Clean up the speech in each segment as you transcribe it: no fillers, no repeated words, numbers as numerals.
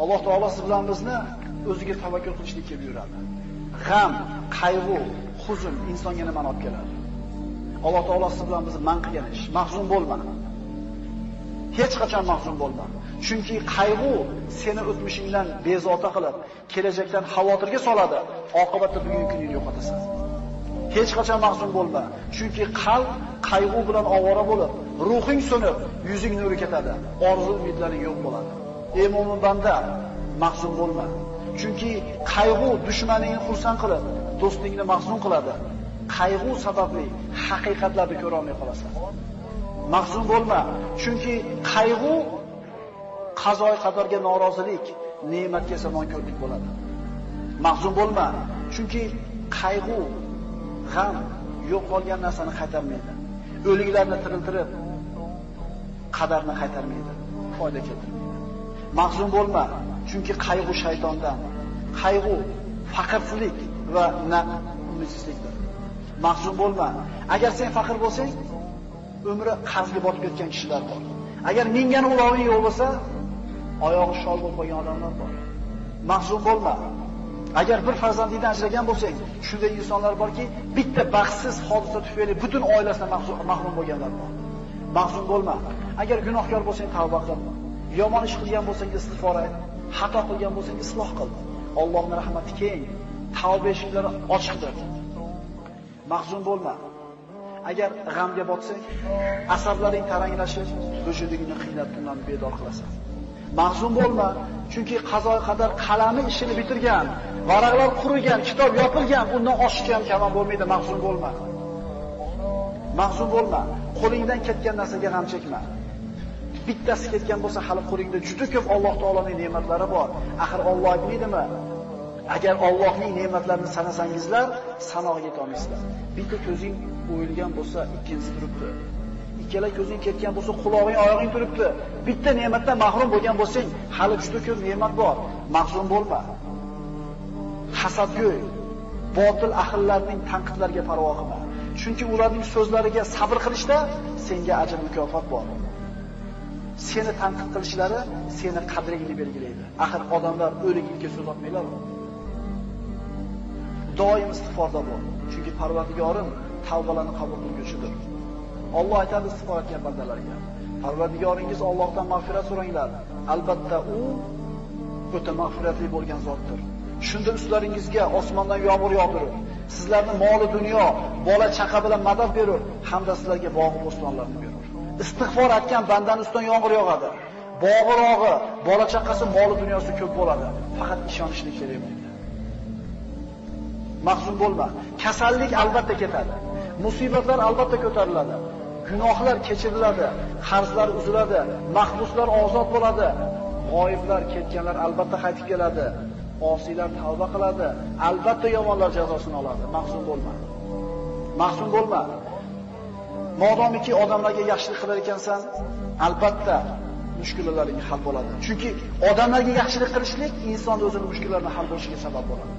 Alloh taolo siz bilan bizni o'ziga tavakkul qilishlikka buyuradi. G'am, qayg'u, huzun insonga nimani olib keladi? Alloh taolo siz bilan bizni man qilgan ish. Mahzun bo'lma. Hech qachon mahzun bo'lma. Chunki qayg'u seni o'tmishingdan bezovta qilib, kelajakdan xavotirga soladi. Oqibatda bugungi kuningni yo'qotasan. Hech qachon mahzun bo'lma. Chunki qalb qayg'u bilan ovora bo'lib, ruhing so'nib, yuzing nuri ketadi. Orzu umidlaring yo'q bo'ladi. Ey mo'min banda, mahzun bo'lma. Chunki qayg'u dushmaningni xursand qilib, do'stingni mahzun qiladi. Qayg'u sababli haqiqatlarni ko'ra olmay qolasan. Mahzun bo'lma, chunki qayg'u qazoy qadarga norozilik, ne'matga esa nonko'rlik bo'ladi. Mahzun bo'lma, chunki qayg'u, g'am yo'qolgan narsani qaytarmaydi. O'liklarni tiriltirib, qadarni qaytarmaydi, foyda keltirmaydi. Mahzun bo'lma, chunki qayg'u shaytondan, qayg'u faqirlik va umidsizlikdir. Mahzun bo'lma. Agar sen faqir bo'lsang, umri qarzga botib ketgan kishilar bor. Agar mingan uloving yo'q bo'lsa, oyog'i shol bo'lib qolgan odamlar bor. Mahzun bo'lma. Agar bir farzandingdan ajragan bo'lsang, shunday insonlar borki, bitta baxtsiz hodisa tufayli butun oilasidan mahrum bo'lganlar bor. Mahzun bo'lma. Agar gunohkor bo'lsang, tavba qil. Yomon ish qilgan bo'lsang, istig'for ayt. Xato qilgan bo'lsang, isloh qil. Allohning rahmati keng, tavba eshiklari ochiqdir. Mahzun bo'lma. Agar g'amga botsang, asablaring taranglashib, vujudingni qiynab tundan bedor qilasan. Mahzun bo'lma, chunki qazo qadar qalami ishini bitirgan, varaqlar qurigan, kitob yopilgan, undan oshiqcha ham kamon bo'lmaydi. Mahzun bo'lma. Mahzun bo'lma. Qo'lingdan ketgan narsaga g'am chekma. Bittasi ketgan bo'lsa, hali qo'lingda juda ko'p Alloh taoloning ne'matlari bor. Axir Alloh aytmaydimi? Agar Allohning ne'matlarini sanasangizlar, sanog'iga yetolmaysizlar. Bitta ko'zing o'yilgan bo'lsa, ikkinchisi turibdi. Ikkala ko'zing ketgan bo'lsa, qulog'ing, oyog'ing turibdi. Bitta ne'matdan mahrum bo'lgan bo'lsang, hali juda ko'p ne'mat bor. Mahzun bo'lma. Hasadgo'y, botil ahillarning tanqidlariga parvo qilma. Chunki ularning so'zlariga sabr qilishda senga ajr mukofot bor. Seni tanqid qilishlari seni qadringni belgilaydi. Axir odamlar o'ligiga so'z otmaylar. Doim istig'forda bo'l. Chunki Parvardigorim tavbalarni qabul qilguvchidir. Alloh aytadi istig'for etgan bandalarga: Parvardigoringiz Allohdan mag'firat so'ranglar. Albatta u o'ta mag'firatli bo'lgan zotdir. Shunda ustlaringizga osmondan yomg'ir yog'dirib, sizlarni moli dunyo, bola chaqa bilan madad berur hamda sizlarga bog' bo'stonlarni berur. Istig'for etgan bandaning ustidan yomg'ir yog'adi. Bog'i-rog'i, bola chaqasi, moli dunyosi ko'p bo'ladi. Faqat ishonishlik kerak bunga. Mahzun bo'lma. Kasallik albatta ketadi. Musibatlar albatta ko'tariladi. Gunohlar kechiriladi, qarzlar uziladi, mahbuslar ozod bo'ladi, g'oyiblar, ketganlar albatta qaytib keladi, osiylar tavba qiladi, albatta yomonlar jazosini oladi. Mahzun bo'lma. Mahzun bo'lma. Modomiki odamlarga yaxshilik qilar ekansan, albatta mushkullaring hal bo'ladi. Chunki odamlarga yaxshilik qilishlik inson o'zini mushkullarini hal bo'lishiga sabab bo'ladi.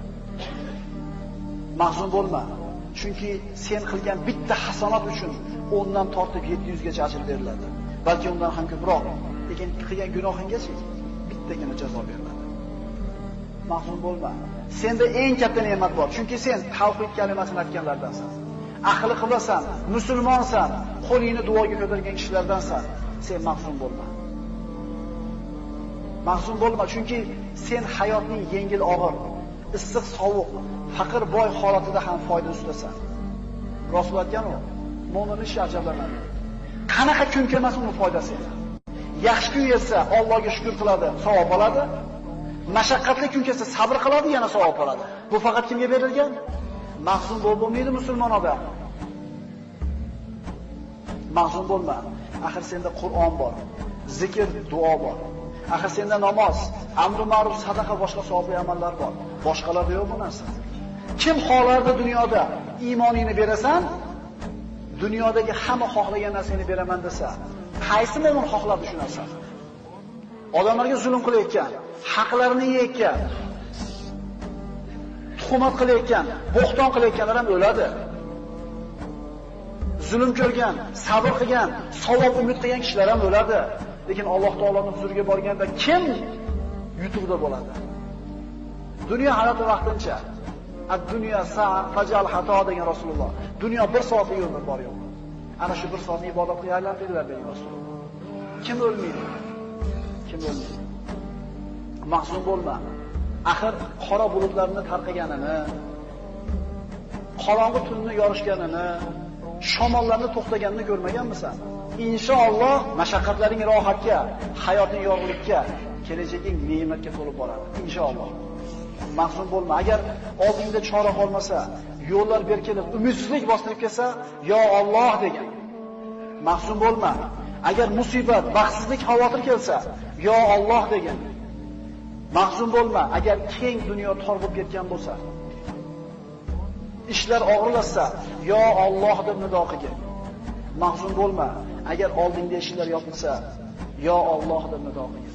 Mahzun bo'lma. Chunki sen qilgan bitta hasanat uchun 10 dan tortib 700 gacha ajr beriladi. Balki undan ham ko'proq. Lekin qilgan gunohinggacha bittagina jazo beriladi. Mahzun bo'lma. Senda eng katta ne'mat bor. Chunki sen tavhid kalimasini aytganlardansan. Ahli qilasan, musulmonsan, qo'lingni duoga ko'targan kishilardansan. Sen mahzun bo'lma. Mahzun bo'lma, chunki sen hayotning yengil og'ir, issiq sovuq, faqir boy holatida ham foyda ustasan. Rasul aytgan-u, mo'min ishi ajablanadi. Qanaqa kun kelmasin uni foydasi. Yaxshi kun kelsa Allohga shukr qiladi, savob oladi. Mashaqqatli kun kelsa sabr qiladi, yana savob oladi. Bu faqat kimga berilgan? Mahzun bo'lib bo'lmaydi musulmon odam. Mahzun bo'lma. Axir senda Qur'on bor, zikr, duo bor. Axir senda namoz, amri ma'ruf, sadaqa, boshqa savobli amallar bor. Boshqalarda yo'q bu narsa. Kim xohlardi dunyoda iymoningni berasan, dunyodagi hamma xohlagan narsangni beraman desa, qaysi mo'min xohlardi shu narsani? Odamlarga zulm qilayotgan, haqlarini yeyotgan, tuhmat qilayotgan, bo'xton qilayotganlar ham o'ladi. Zulm ko'rgan, sabr qilgan, savob umid qilgan kishilar ham o'ladi. Lekin Alloh taoloning huzuriga borganda kim yutuqda bo'ladi. Dunyo hayoti vaqtincha. Ad-dunyo sa'a fajal xato degan Rasululloh. Dunyo bir soatlik umr bor yo'q. Ana shu bir soatni ibodatga aylantiringlar degan Rasululloh. Kim o'lmaydi? Kim o'lmaydi? Mahzun bo'lma. Axir qora bulutlarni tarqaganini, qorong'i tunni yorishganini, shamollarni to'xtaganini ko'rmaganmisan? Inshaalloh mashaqqatlaring rohatga, hayoting yorug'likka, kelajaging ne'matga to'lib boradi. Inshaalloh. Mahzun bo'lma. Agar oldingda chora qolmasa, yo'llar berkinib, umidsizlik bostirib kelsa, yo Alloh degan. Mahzun bo'lma. Agar musibat, baxtsizlik, xavotir kelsa, yo Alloh degan. Mahzun bo'lma. Agar keng dunyo tor bo'lib ketgan bo'lsa, ishlar og'irlashsa, yo Alloh deb nido qilgin. Mahzun bo'lma. Agar oldingda eshiklar yopilsa, yo Alloh deb nido qilgin.